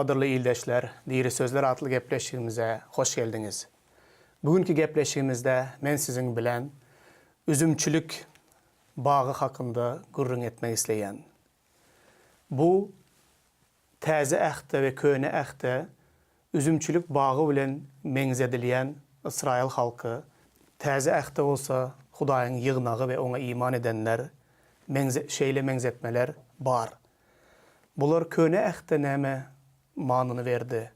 Salam gadyrly ildeşler, Diri Sözler atly gepleşigimize hoş geldiňiz. Bu günki gepleşigimizde men siziň bilen üzümçilik bagy hakynda gürrüň etmek isleýän. Bu Täze Ähtde we Köne Ähtde üzümçilik bagy bilen meňzedilýän ysraýyl halky, Täze Ähtde bolsa Hudaýyň ýygnagy we oňa iman edenler meňze şeýle meňzetmeler bar. Bular Köne Ähtde näme manyny berdi?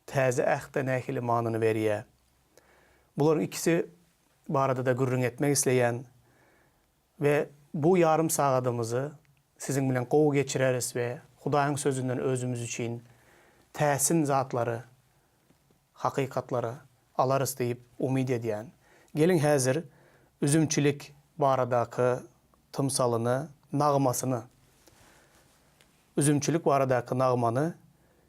Täze Ähtde nähili manyny berýär? Bularyň ikisi barada-da gürrüň etmek isleýän. We bu ýarym sagadymyzy siziň bilen gowy geçireris we Hudaýyň Sözünden özümiz üçin täsin zatlary, hakykatlary alarys diýip umyt edýän. Geliň häzir üzümçilik baradaky tymsalyny, nagmasyny, üzümçilik baradaky nagmany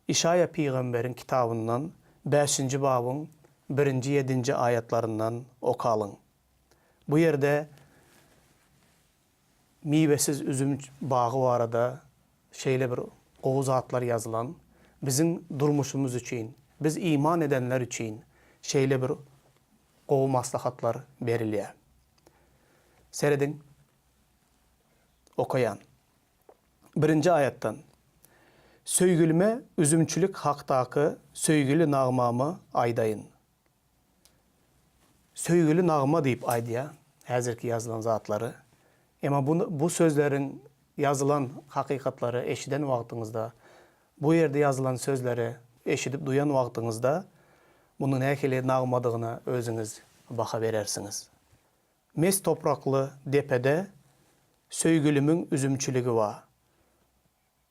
Işaýa pygamberiň kitabyndan bäşinji babyň birinji-ýedinji aýatlaryndan okalyň. Bu ýerde miwesiz üzüm bagy barada şeýle bir gowy zatlar ýazylan, biziň durmuşymyz üçin, biz iman edenler üçin şeýle bir gowy maslahatlar berilýär. Serediň, okaýan. Birinji aýatdan, Söýgülime üzümçilik hakdaky söýgüli nagmamy aýdaýyn. Söýgüli nagma diýip aýdýar häzirki ýazylan zatlary. Emma bu bu sözleriň ýazylan hakykatlary eşiden wagtyňyzda, bu ýerde ýazylan sözleri eşidip duýan wagtyňyzda munuň nähili nagmadygyna özüňiz baha berersiňiz. Mes toprakly depede söýgülimiň üzümçiligi bar.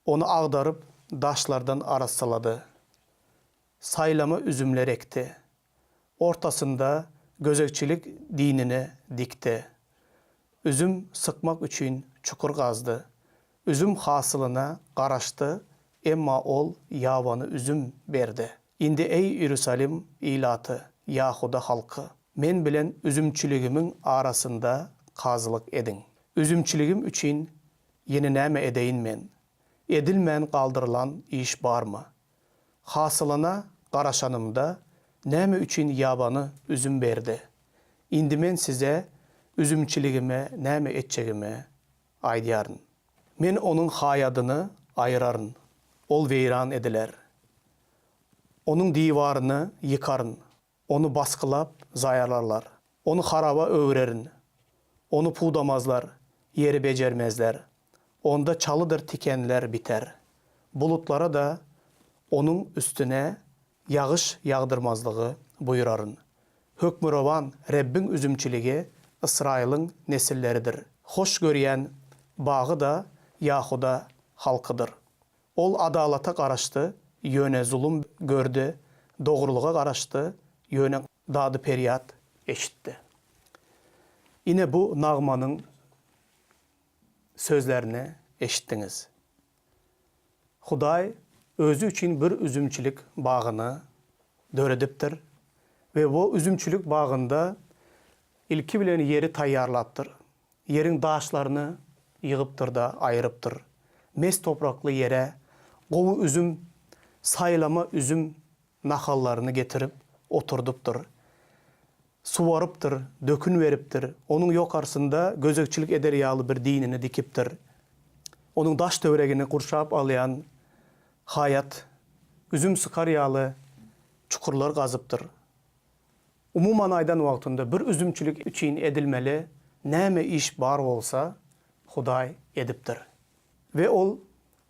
Ony agdaryp daşlardan arassalady. Saýlama üzümler ekdi. Ortasynda gözegçilik dinini dikdi. Üzüm sykmak üçin çukur gazdy. Üzüm hasylyna garaşdy, emma ol ýabany üzüm berdi. Indi eý Iýerusalim ilaty, Ýahuda halky, men bilen üzümçiligimiň arasynda kazylyk ediň. Üzümçiligim üçin ýene näme edeýin men? Edilmän galdyrylan iş barmy? Hasylyna garaşanymda, näme üçin ýabany üzüm berdi? Indi men size üzümçiligime näme etjegimi aýdýaryn. Men onuň haýadyny aýyraryn, ol weýran ediler. Onuň diwaryny ýykaryn, Ony basgylap, zaýalarlar. Ony haraba öwrerin. Ony pudamazlar, ýeri bejermezler. Onda çalydyr tikenler biter. Bulutlara-da onuň üstüne ýagyş ýagdyrmazlygy buýraryn. Hökmürowan Rebbiň üzümçiligi Ysraýylyň nesilleridir. Hoş görýän bagy-da Ýahuda halkydyr. Ol adalata garaşdy, ýöne zulum gördi, dogrulyga garaşdy, ýöne dady-perýat eşitdi. Ine bu nagmanyň sözlerini eşitdiňiz. Hudaý Özi üçin bir üzümçilik bagyny döredipdir we bu üzümçilik bagynda ilki bilen ýeri taýýarlapdyr. Ýeriň daşlaryny ýygypdyr-da, aýrypdyr. Mes toprakly ýere gowy üzüm, saýlama üzüm nahallaryny getirip oturdypdyr. Suwarypdyr, dökün beripdir. Onuň ýokarsynda gözegçilik eder ýaly bir dinini dikipdir. Onuň daş-töweregini gurşap alýan haýat, üzüm sykar ýaly çukurlar gazypdyr. Umuman aýdan wagtynda bir üzümçilik üçin edilmeli näme iş bar bolsa, Hudaý edipdir. We ol,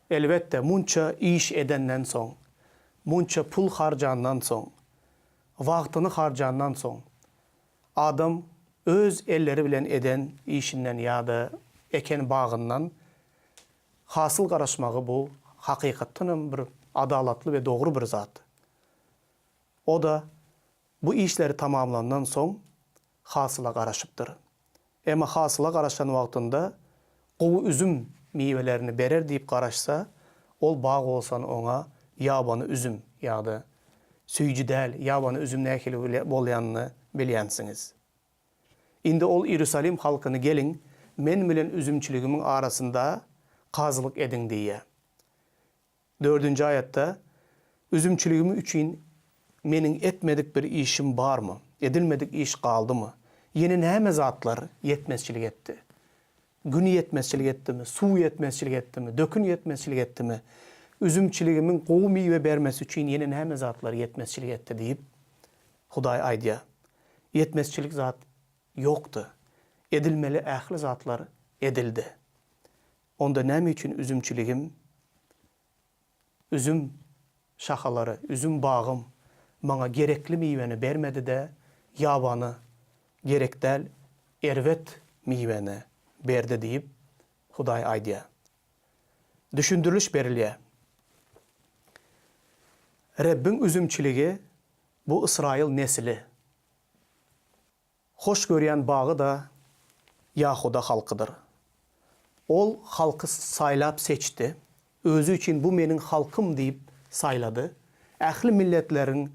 elbetde, munça iş edenden soň, munça pul harjandan soň, wagtyny harjandan soň, adam öz elleri bilen eden işinden ýa-da eken bagyndan hasyl garaşmagy bu hakykatdanam bir adalatly we dogry bir zat. O-da bu işleri tamamlandan soň hasyla garaşypdyr. Emma hasyla garaşan wagtynda gowy üzüm miwelerini berer diýip garaşsa, ol bag bolsan oňa ýabany üzüm ýa-da süýji däl ýabany üzüm nähili bolýanyny bilýänsiňiz. Indi ol Iýerusalim halkyny geliň, men bilen üzümçiligimiň arasynda kazylyk ediň diýýär. Dördünji aýatda. Üzümçiligim üçin meniň etmedik bir işim barmy? Edilmedik iş galdymy? Ýene näme zatlar ýetmezçilik etdi? Gün ýetmezçilik etdimi? Suw ýetmezçilik etdimi? Dökün ýetmezçilik etdimi? Üzümçiligimiň gowy miwe bermesi üçin ýene näme zatlar ýetmezçilik etdi diýip, Hudaý aýdýar. Ýetmezçilik zat ýokdy. Edilmeli ähli zatlar edildi. Onda näme üçin üzümçiligim Üzüm şahalary, üzüm bagym maňa gerekli miweni bermedi-de, ýabany, gerek däl, erbet miweni berdi diýip, Hudaý aýdýar. Düşündiriliş berilýär. Rebbiň üzümçiligi, bu Ysraýyl nesli. Hoş görýän bagy-da Ýahuda halkydyr. Ol halky saýlap seçdi, özi üçin bu meniň halkym diýip saýlady. Ähli milletleriň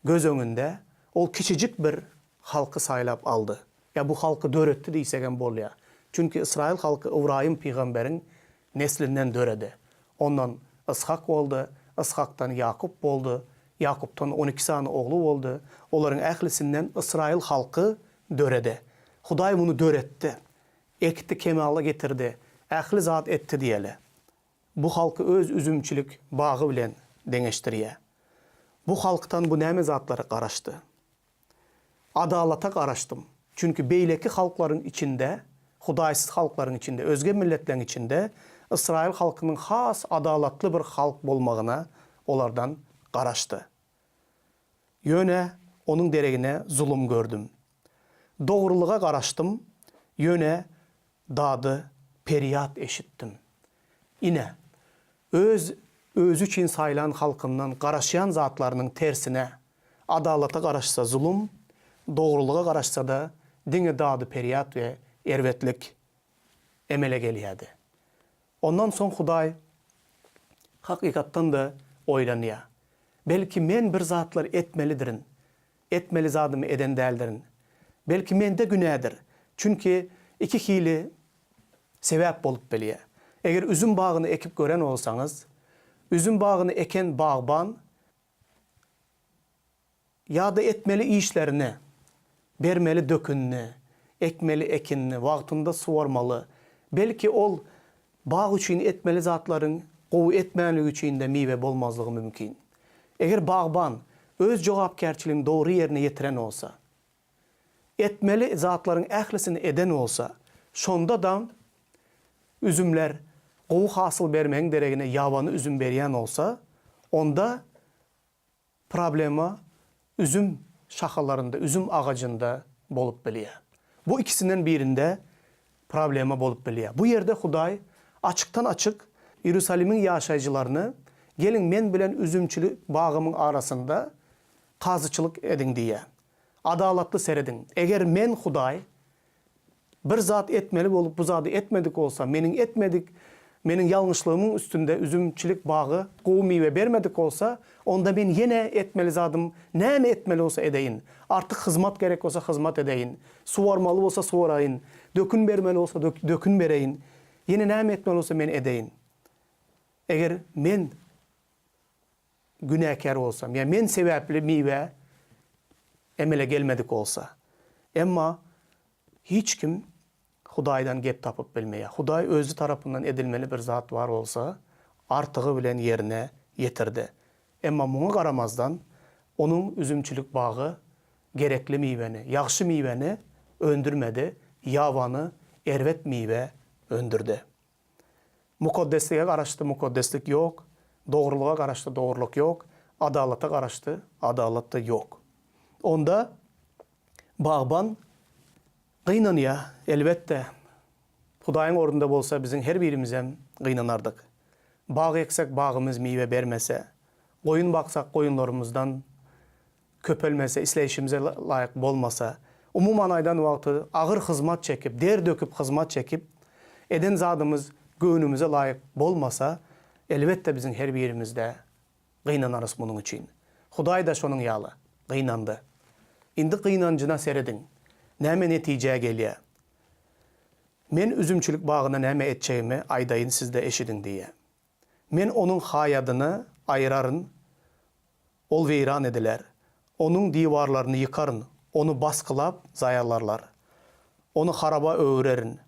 göz öňünde ol kiçijik bir halky saýlap aldy. Ýa bu halky döretdi diýsegem bolýar. Çünki ysraýyl halky Ybraýym pygamberiň neslinden döredi. Ondan Yshak boldy, Yshakdan Ýakup boldy, Ýakupdan 12 sany ogly boldy. Olaryň ählisinden ysraýyl halky döredi. Hudaý muny döretdi. Ekdi, kemala getirdi, ähli zat etdi diýeli. Bu halky öz üzümçilik bagy bilen deňeşdirýär. Bu halkdan bu näme zatlara garaşdy? Adalata garaşdym. Çünki beýleki halklaryň içinde, hudaýsyz halklaryň içinde, özge milletleriň içinde ysraýyl halkynyň has adalatly bir halk bolmagyna olardan garaşdy. Ýöne onuň deregine zulum gördüm. Dogrulyga garaşdym, ýöne dady perýat eşitdim. Ine, öz Özi üçin saýlan halkyndan garaşýan zatlarynyň tersine, adalata garaşsa zulum, dogrulyga garaşsa-da diňe dady-perýat we erbetlik emele gelýärdi. Ondan soň Hudaý hakykatdan-da oýlanýar. Belki men bir zatlar etmelidirin, etmeli zadymy eden däldirin. Belki mende günädir. Çünki iki hili sebäp bolup bilýär. Eger üzüm bagyny ekip gören bolsaňyz, üzüm bagyny eken bagban ýa-da etmeli işlerini, bermeli dökünini, ekmeli ekinini wagtynda suwarmaly. Belki ol bag üçin etmeli zatlaryň gowy etmänligi üçin-de miwe bolmazlygy mümkin. Eger bagban öz jogapkärçiligini dogry ýerine ýetiren bolsa, etmeli zatlaryň ählisini eden bolsa, şonda-da üzümler gowy hasyl bermegiň deregine ýabany üzüm berýän bolsa, onda Problema üzüm şahalarynda, üzüm agajynda bolup bilýär. Bu ikisinden birinde problema bolup bilýär. Bu ýerde Hudaý açykdan-açyk Iýerusalimiň ýaşaýjylaryny, Geliň, men bilen üzümçilik bagymyň arasynda kazyçylyk ediň diýýär. Adalatly serediň. Eger men, Hudaý, Bir zat etmeli bolup bu zady etmedik bolsa, meniň etmedik, meniň ýalňyşlygymyň üstünde üzümçilik bagy gowy miwe bermedik bolsa, onda men ýene etmeli zadym näme etmeli bolsa edeýin. Artyk hyzmat gerek bolsa hyzmat edeýin. Suwarmaly bolsa suwaraýyn. Dökün bermeli bolsa dökün bereýin. Ýene näme etmeli bolsa men edeýin. Eger men günäkär bolsam, ýa men sebäpli miwe emele gelmedik bolsa. Emma hiç kim Hudaýdan gep tapyp bilmeýär. Hudaý Özi tarapyndan edilmeli bir zat bar bolsa, artygy bilen ýerine ýetirdi. Emma muňa garamazdan, Onuň üzümçilik bagy gerekli miweni, ýagşy miweni öndürmedi, ýabany, erbet miwe öndürdi. Mukaddeslige garaşdy, mukaddeslik ýok, dogrulyga garaşdy, dogrulyk ýok, adalata garaşdy, adalat-da ýok. Onda bagban gynanýar, elbetde, Hudaýyň ornunda bolsa biziň her birimizem gynanardyk. Bag eksek bagymyz miwe bermese, goýun baksak goýunlarymyzdan köpelmese, isleýşimize laýyk bolmasa, umuman aýdan wagty agyr hyzmat çekip, der döküp hyzmat çekip, eden zadymyz göwnümize laýyk bolmasa, elbetde biziň her birimizde gynanarys munuň üçin. Hudaý-da şonuň ýaly gynandy. Indi gynanjyna serediň, näme netijä gelýär. Men üzümçilik bagyna näme etjegimi aýdaýyn sizde eşidiň diýýär. Men onuň haýadyny aýyraryn. Ol weýran ediler. Onuň diwarlaryny ýykaryn, ony basgylap, zaýalarlar. Ony haraba öwürerin.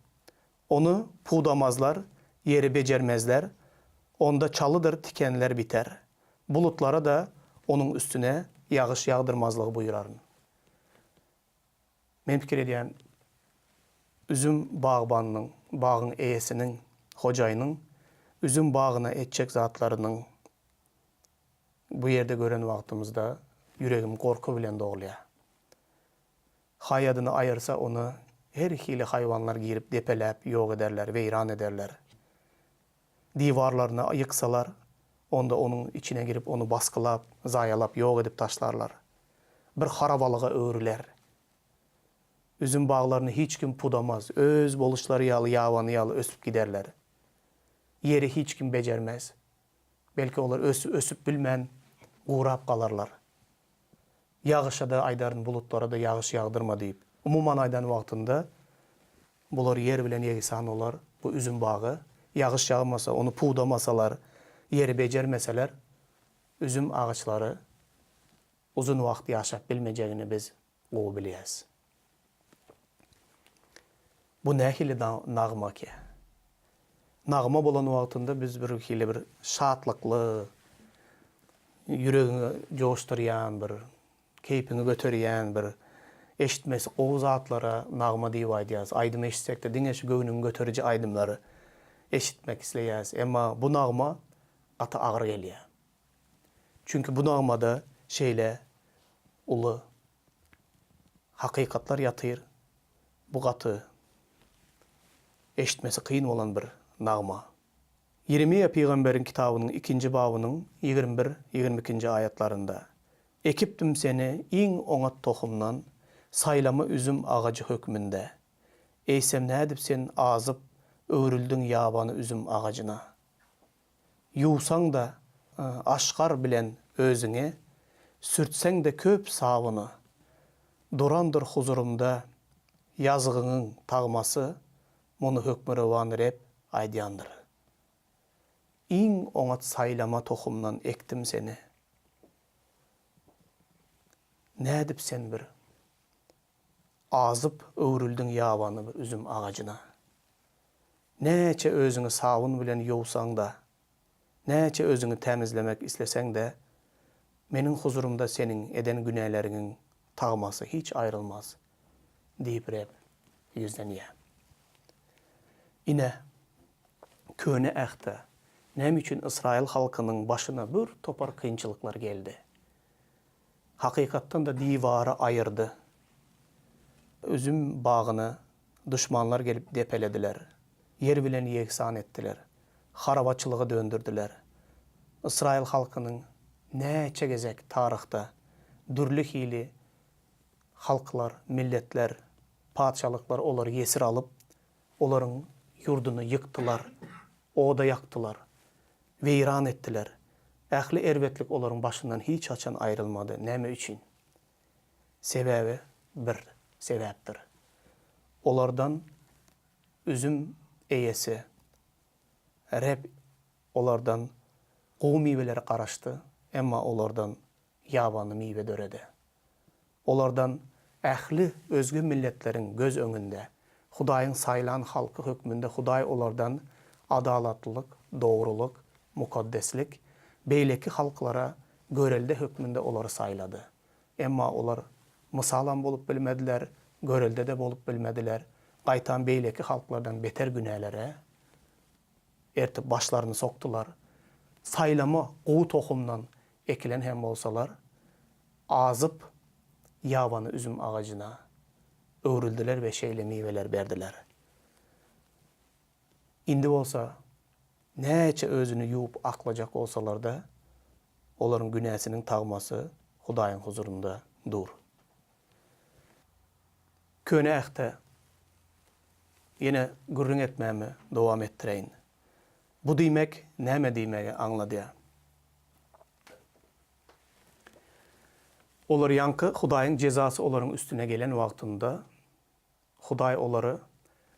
Ony pudamazlar, ýeri bejermezler, onda çalydyr tikenler biter. Bulutlara-da onuň üstüne ýagyş ýagdyrmazlygy buýraryn. Men pikir edýän, üzüm bagbanynyň, bagyň eýesiniň, hojaýynyň üzüm bagyna etjek zatlarynyň bu ýerde gören wagtymyzda ýüregim gorky bilen dolýar. Haýadyny aýyrsa ony her hili haýwanlar girip depeläp ýok ederler, weýran ederler. Diwarlaryny ýyksalar, onda onuň içine girip ony basgylap, zaýalap ýok edip taşlarlar. Bir harabalyga öwrüler. Üzüm baglaryny hiç kim pudamaz, öz boluşlary ýaly ýabany ýaly ösüp giderler. Ýeri hiç kim bejermez. Belki olar ösüp bilmän gurap galarlar. Ýagyşa-da aýdaryn, bulutlara-da ýagyş ýagdyrma diýip. Umuman aýdan wagtynda, bular ýer bilen ýegsan bolar, bu üzüm bagy. Ýagyş ýagmasa, ony pudamasalar, ýeri bejermeseler, üzüm agaçlary uzyn wagt ýaşap bilmejegini biz gowy bilýäs. Bu nähili nagma ki? Nagma bolan wagtynda biz bir hili bir şatlykly, ýüregiňi joşdurýan bir, keýpiňi göterýän bir, eşitmesi gowy zatlara nagma diýip aýdýarys. Aýdym eşitsek-de diňe şu göwnüňi göteriji aýdymlary eşitmek isleýäris. Emma bu nagma gaty agyr gelýär. Çünki bu nagmada şeýle uly hakykatlar ýatyr. Bu gaty eşitmesi kyn bolan bir nagma. Ýeremiýa pygamberiň kitabynyň ikinji babynyň 21, 22-nji aýatlarynda, Ekipdim seni iň oňat tohumdan, saýlama üzüm agajy hökmünde. Eýsem nädip sen azyp, öwrüldiň ýabany üzüm agajyna? Ýuwsaň-da aşgar bilen özüňi, Sürtseň-de köp sabyny. Durandyr huzurymda ýazgyňyň tagmasy, Muny Hökmürowan Reb aýdýandyr. Iň oňat saýlama tohumdan ekdim seni. Nädip sen bir azyp öwrüldiň ýabany bir üzüm agajyna? Näçe özüňi sabyn bilen ýuwsaň-da, näçe özüňi tämizlemek isleseň-de, Meniň huzurymda seniň eden günäleriňiň tagmasy hiç aýrylmaz diýip Reb ýüzlenýär. Ine, Köne Ähtde näme üçin ysraýyl halkynyň başyna bir topar kynçylyklar geldi? Hakykatdan-da diwary aýyrdy. Üzüm bagyny Duşmanlar gelip depelediler. Ýer bilen ýegsan etdiler. Harabaçylyga döndürdiler. Ysraýyl halkynyň näçe gezek taryhda dürli hili halklar, milletler, patyşalyklar olary ýesir alyp, olaryň ýurduny ýykdylar, oda ýakdylar, weýran etdiler. Ähli erbetlik olaryň başyndan hiç haçan aýrylmady. Näme üçin? Sebäbi bir sebäpdir. Olardan üzüm eýesi Reb olardan gowy miweleri garaşdy, emma olardan ýabany miwe döredi. Olardan ähli özge milletleriň göz öňünde Hudaýyň saýlan halky hökmünde Hudaý olardan adalatlylyk, dogrulyk, mukaddeslik, beýleki halklara görelde hökmünde olary saýlady. Emma olar mysalam bolup bilmediler, görelde-de bolup bilmediler, gaýtam beýleki halklardan beter günälere ertip başlaryny sokdular. Saýlama gowy tohumdan ekilen hem bolsalar, azyp ýabany üzüm agajyna öwrüldiler we şeýle miweler berdiler. Indi bolsa näçe özüni ýuwup aklajak bolsalar-da, olaryň günäsiniň tagmasy Hudaýyň huzurynda dur. Köne Ähtde ýene gürrüň etmämi dowam etdireýin. Bu diýmek näme diýmegi aňladýar? Olar ýaňky Hudaýyň jezasy olaryň üstüne gelen wagtynda Hudaý olary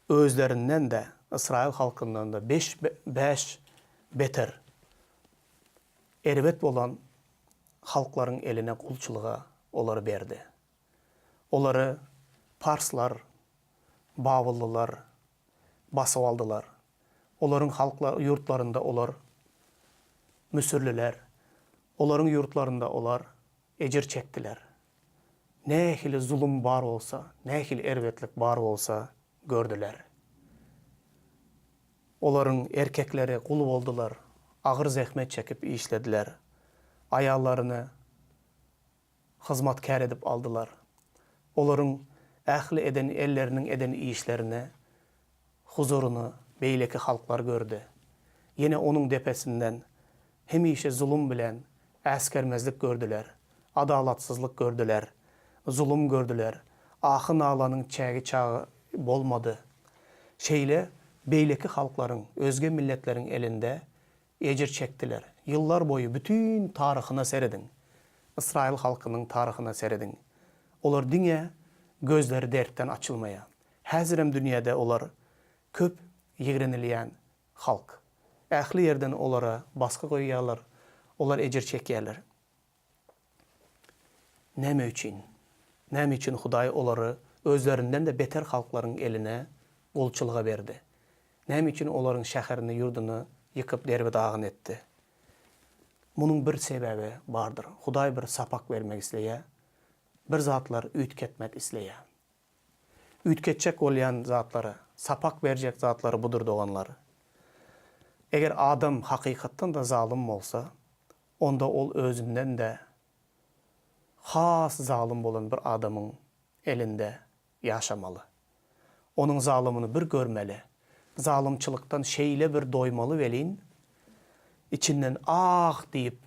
özlerinden-de, ysraýyl halkyndan-da beş, bäş beter erbet bolan. halklaryň eline gulçulyga olary berdi. Olary parslar, babyllylar basyp aldylar. Olaryň halkla ýurtlarynda olar müsürliler, olaryň ýurtlarynda olar ejir çekdiler. Nähili zulum bar bolsa, nähili erbetlik bar bolsa gördüler. Olaryň erkekleri gul boldular, agyr zähmet çekip işlediler. Aýallaryny hyzmatkär edip aldylar. Olaryň ähli eden elleriniň eden işlerini, huzuryny beýleki halklar gördi. Ýene onuň depesinden hemişe zulum bilen äsgermezlik gördüler, adalatsyzlyk gördüler, zulum gördüler, ahy-nalanyň çägi-çagy bolmady. Şeýle beýleki halklaryň, özge milletleriň elinde ejir çekdiler. Ýyllar boýy bütin taryhyna serediň. Ysraýyl halkynyň taryhyna serediň. Olar diňe gözleri dertden açylmaýar. Häzirem dünýäde olar köp ýigrenilýän halk. Ähli ýerden olara basgy goýýarlar, olar ejir çekýärler. Näme üçin? Näme üçin Hudaý olary özlerinden-de beter halklaryň eline gulçulyga berdi? Näme üçin olaryň şäherini, ýurduny ýykyp derbi-dagyn etdi? Munuň bir sebäbi bardyr. Hudaý bir sapak bermek isleýär, bir zatlar üýtgetmek isleýär. Üýtgetjek bolýan zatlary, sapak berjek zatlary budur doganlar. Eger adam hakykatdan-da zalym bolsa, onda ol özünden-de has zalym bolan bir adamyň elinde ýaşamaly. Onuň zalymyny bir görmeli. Zalymçylykdan şeýle bir doýmaly welin, içinden ah diýip,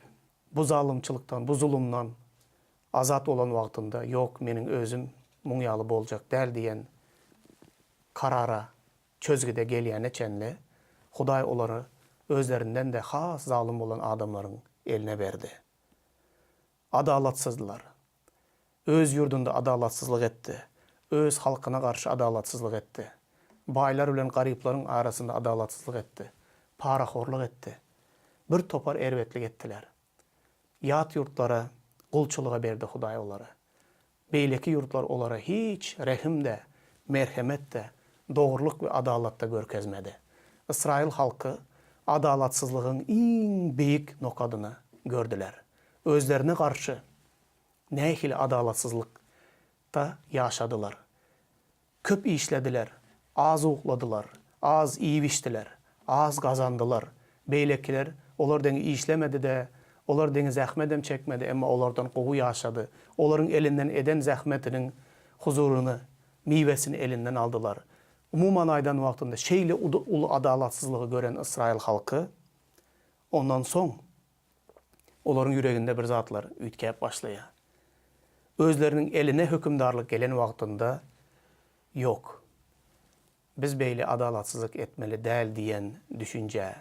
bu zalymçylykdan, bu zulumdan azat bolan wagtynda, ýok, meniň özüm muň ýaly boljak däl diýen karara çözgüde gelýäne çenli Hudaý olary özlerinden-de has zalym bolan adamlaryň eline berdi. Adalatsyzdylar. Öz ýurdunda adalatsyzlyk etdi. Öz halkyna garşy adalatsyzlyk etdi. Baýlar bilen garyplaryň arasynda adalatsyzlyk etdi. Parahorlyk etdi. Bir topar erbetlik etdiler. Ýat ýurtlara gulçulyga berdi Hudaý olary. Beýleki ýurtlar olara hiç rehim-de, merhemet-de, dogrulyk we adalat-da görkezmedi. Ysraýyl halky adalatsyzlygyň iň beýik nokadyny gördüler. Özlerine garşy nähili adalatsyzlykda ýaşadylar. Köp işlediler, az ukladylar, az iýip-içdiler, az gazandylar. Beýlekiler olar deňi işlemedi-de, olar deňi zähmedem çekmedi, emma olardan gowy ýaşady. Olaryň elinden eden zähmetiniň huzuryny, miwesini elinden aldylar. Umuman aýdan wagtynda, şeýle uly adalatsyzlygy gören ysraýyl halky ondan soň Olaryň ýüreginde bir zatlar üýtgäp başlaýar. Özleriniň eline hökümdarlyk gelen wagtynda, Ýok, biz beýle adalatsyzlyk etmeli däl diýen düşünjä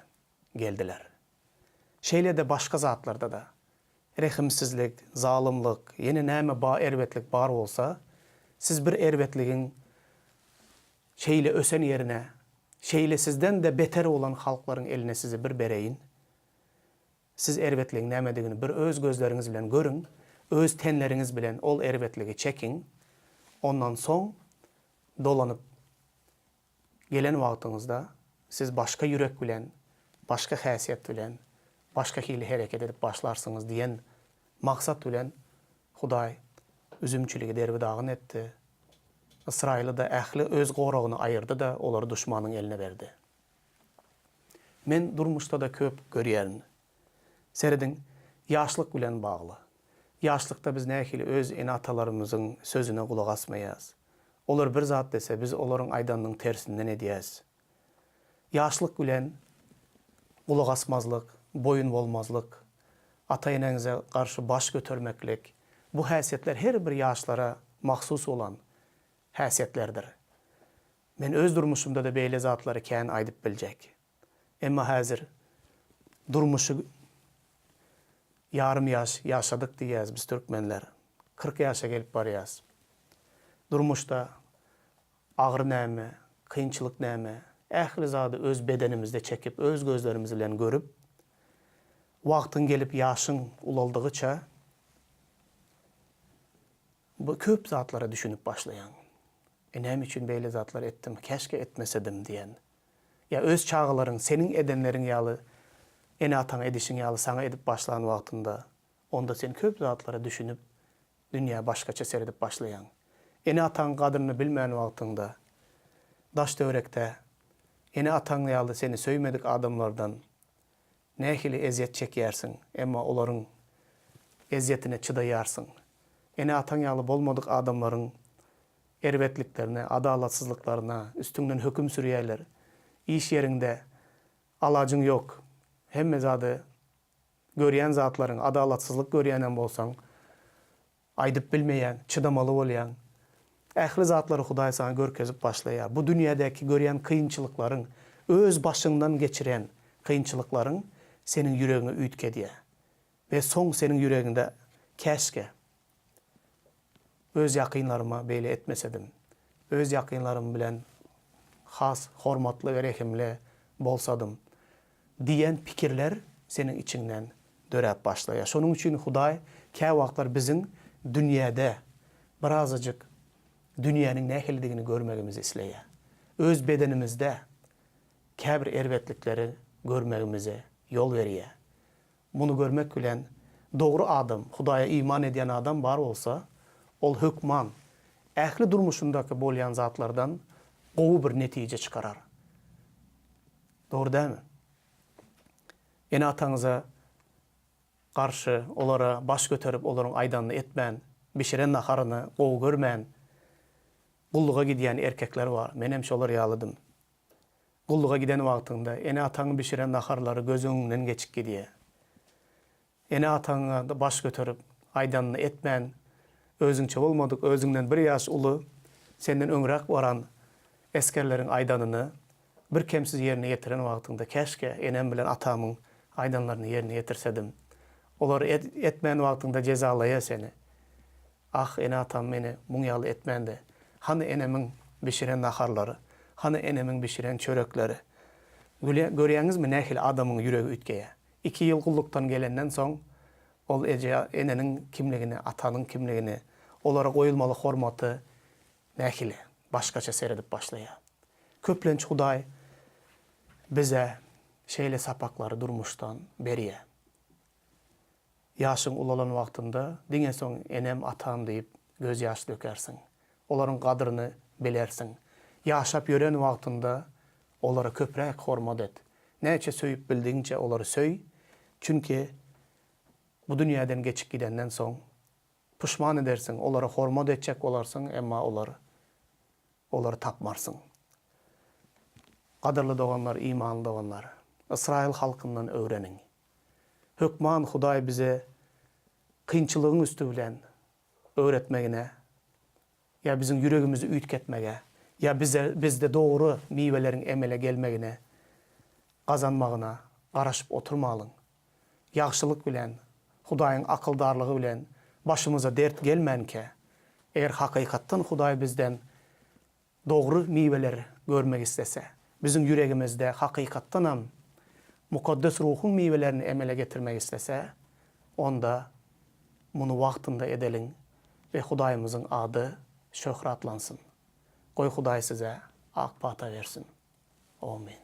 geldiler. Şeýle-de başga zatlarda-da, rehimsizlik, zalymlyk, ýene näme ba erbetlik bar bolsa, siz bir erbetligiň şeýle ösen ýerine, şeýle sizden-de beter bolan halklaryň eline sizi bir bereýin, Siz erbetligiň nämedigini bir öz gözleriňiz bilen görüň, öz tenleriňiz bilen ol erbetligi çekiň, ondan soň dolanyp gelen wagtyňyzda siz başga ýürek bilen, başga häsiýet bilen, başga hili hereket edip başlarsyňyz diýen maksat bilen Hudaý üzümçiligi derbi-dagyn etdi, Ysraýyly-da ähli öz goragyny aýyrdy-da, olary duşmanyň eline berdi. Men durmuşda-da köp görýärin. Serediň, ýaşlyk bilen bagly. Ýaşlykda biz nähili öz ene-atalarymyzyň sözüne gulak asmaýas. Olar bir zat dese, biz olaryň aýdanynyň tersinden edýäs. Ýaşlyk bilen gulak asmazlyk, boýun bolmazlyk, ata-eneňize garşy baş götermeklik, bu häsiýetler her bir ýaşlara mahsus bolan häsiýetlerdir. Men öz durmuşymda-da beýle zatlary kän aýdyp biljek. Emma häzir durmuşy ýarym ýaş ýaşadyk diýýäs biz türkmenler. 40 ýaşa gelip barýas. Durmuşda agyry näme, kynçylyk näme, ähli zady öz bedenimizde çekip, öz gözlerimiz bilen görüp, wagtyň gelip ýaşyň ulaldygyça. Bu köp zatlara düşünip başlaýaň. E näme üçin beýle zatlar etdim, käşgä etmesedim diýen. Ýa öz çagalaryň seniň edenleriň ýaly ene-ataňa edişiň ýaly saňa edip başlan wagtynda, onda sen köp zatlara düşünip, dünýä başgaça seredip başlaýaň. Ene-ataň gadryny bilmän wagtyňda, daş-töwerekde ene-ataň ýaly seni söýmedik adamlardan nähili ezýet çekýärsiň, emma olaryň ezýetine çydaýarsyň. Ene-ataň ýaly bolmadyk adamlaryň erbetliklerine, adalatsyzlyklaryna üstüňden höküm sürýärler. Iş ýeriňde alajyň ýok. Hemme zady görýän zatlaryň, adalatsyzlyk görýänem bolsaň, Aýdyp bilmeýäň, çydamaly bolýaň. Ähli zatlary Hudaý saňa görkezip başlaýar. Bu dünýädäki görýän kynçylyklaryň, öz başyňdan geçiren kynçylyklaryň seniň ýüregiňi üýtgedýär. We soň seniň ýüregiňde Käşgä öz ýakynlaryma beýle etmesedim. Öz ýakynlarym bilen has hormatly we rehimli bolsadym. Diýen pikirler seniň içiňden döräp başlaýar. Şonuň üçin Hudaý käwagtlar biziň dünýäde birazajyk dünýäniň nähilidigini görmegimizi isleýär. Öz bedenimizde käbir erbetlikleri görmegimize ýol berýär. Muny görmek bilen, dogry adam, Hudaýa iman edýän adam bar bolsa, ol hökman ähli durmuşyndaky bolýan zatlardan gowy bir netije çykarar. Dogry dälmi? Ene-ataňyza garşy, olara baş göterip, olaryň aýdanyny etmän, bişiren naharyny gowy görmän, gulluga gidýän erkekler bar. Menem şolar ýalydym. Gulluga giden wagtyňda ene-ataňyň bişiren naharlary göz öňüňden geçip gidýär. Ene-ataňa baş göterip, aýdanyny etmän, özüňçe bolmadyk, özüňden bir ýaş uly, senden öňräk baran esgerleriň aýdanyny birkemsiz ýerine ýetiren wagtyňda, käşgä enem bilen atamyň aýdanlaryny ýerine ýetirsedim. Olar etmän wagtyňda jezalaýar seni. Ah, ene-atam meni muň ýaly etmändi. Hany enemiň bişiren naharlary? Hany enemiň bişiren çörekleri? Görýäňizmi nähili adamyň ýüregi üýtgeýär. Iki ýyl gullukdan gelenden soň, ol eje, eneniň kimligini, atanyň kimligini, olara goýulmaly hormaty nähili başgaça seredip başlaýar. Köplenç Hudaý bize şeýle sapaklary durmuşdan berýär. Ýaşyň ulalan wagtynda diňe soň enem, atam diýip gözýaş dökersiň. Olaryň gadryny bilersiň. Ýaşap ýören wagtyňda olara köpräk hormat et. Näçe söýüp bildigiňçe olary söý, çünki bu dünýäden geçip gidenden soň puşman edersiň, olara hormat etjek bolarsyň, emma olar olary tapmarsyň. Gadyrly doganlar, imanly doganlar, Ysraýyl halkyndan öwreniň. Hökman Hudaý bize kynçylygyň üsti bilen öwretmegine, ýa biziň ýüregimizi üýtgetmege, ýa bize bizde dogry miweleriň emele gelmegine gazanmagyna garaşyp oturmalyň. Ýagşylyk bilen, Hudaýyň akyldarlygy bilen başymyza dert gelmänkä, eger hakykatdan Hudaý bizden dogry miweleri görmek islese, biziň ýüregimizde hakykatdanam Mukaddes Ruhuň miwelerini emele getirmek islese, onda muny wagtynda edeliň we Hudaýymyzyň ady şöhratlansyn. Goý Hudaý size ak pata bersin. Omyn.